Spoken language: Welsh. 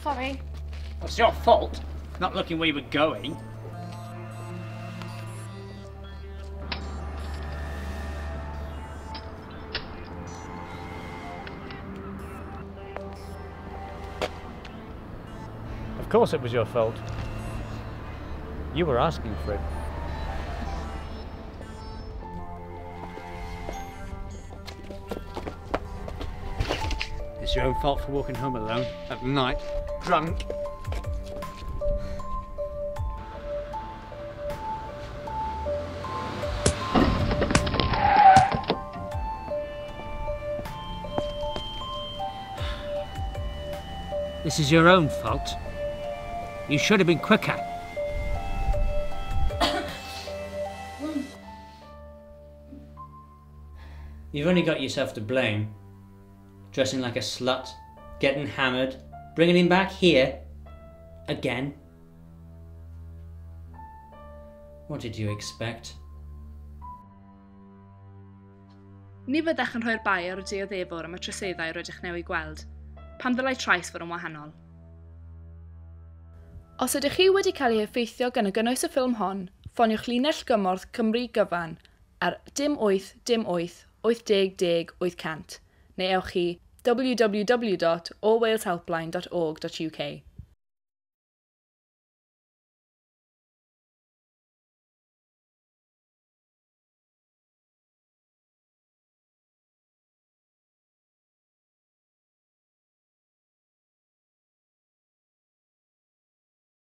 Sorry. It's your fault, not looking where you were going. Of course it was your fault. You were asking for it. It's your own fault for walking home alone at night, drunk. This is your own fault. You should have been quicker. You've only got yourself to blame. Dressing like a slut, getting hammered, bringing him back here. Again. What did you expect? Ni fyddech yn rhoi'r bai ar y dioddefwr am y troseddau rydych newydd gweld. Pam ddylai trais fod yn wahanol? Os ydych chi wedi cael ei effeithio gan y gynnwys y ffilm hon, ffoniwch linell gymorth Cymru gyfan ar dim 8 dim 8 80 10 800 neu ewch i www.allwaleshelpline.org.uk.